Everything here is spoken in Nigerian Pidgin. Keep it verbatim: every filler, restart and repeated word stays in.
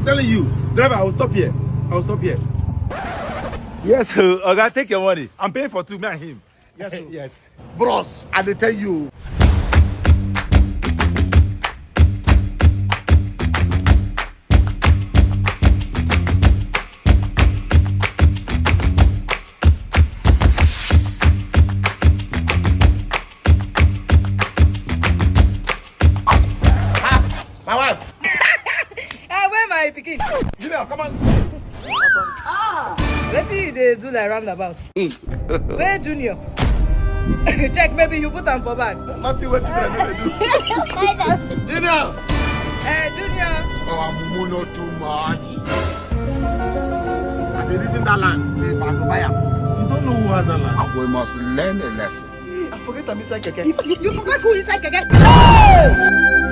Telling you, driver, I will stop here. I will stop here. Yes, so Oga, take your money. I'm paying for two, me and him. Yes, sir. Yes. Bros, I dey tell you. My wife. Ah, where my pikin? Junior, come on. Wetin you dey do like roundabout? Where Junior? Check, maybe you put am for bag. Nothing wey children no dey do. Junior. Eh, Junior. Our mumu no too much. I dey reason that land. Say if I go buy am. You don't know who has that land. We must learn a lesson. Hey, I forget I'm inside keke. You forgot who inside keke?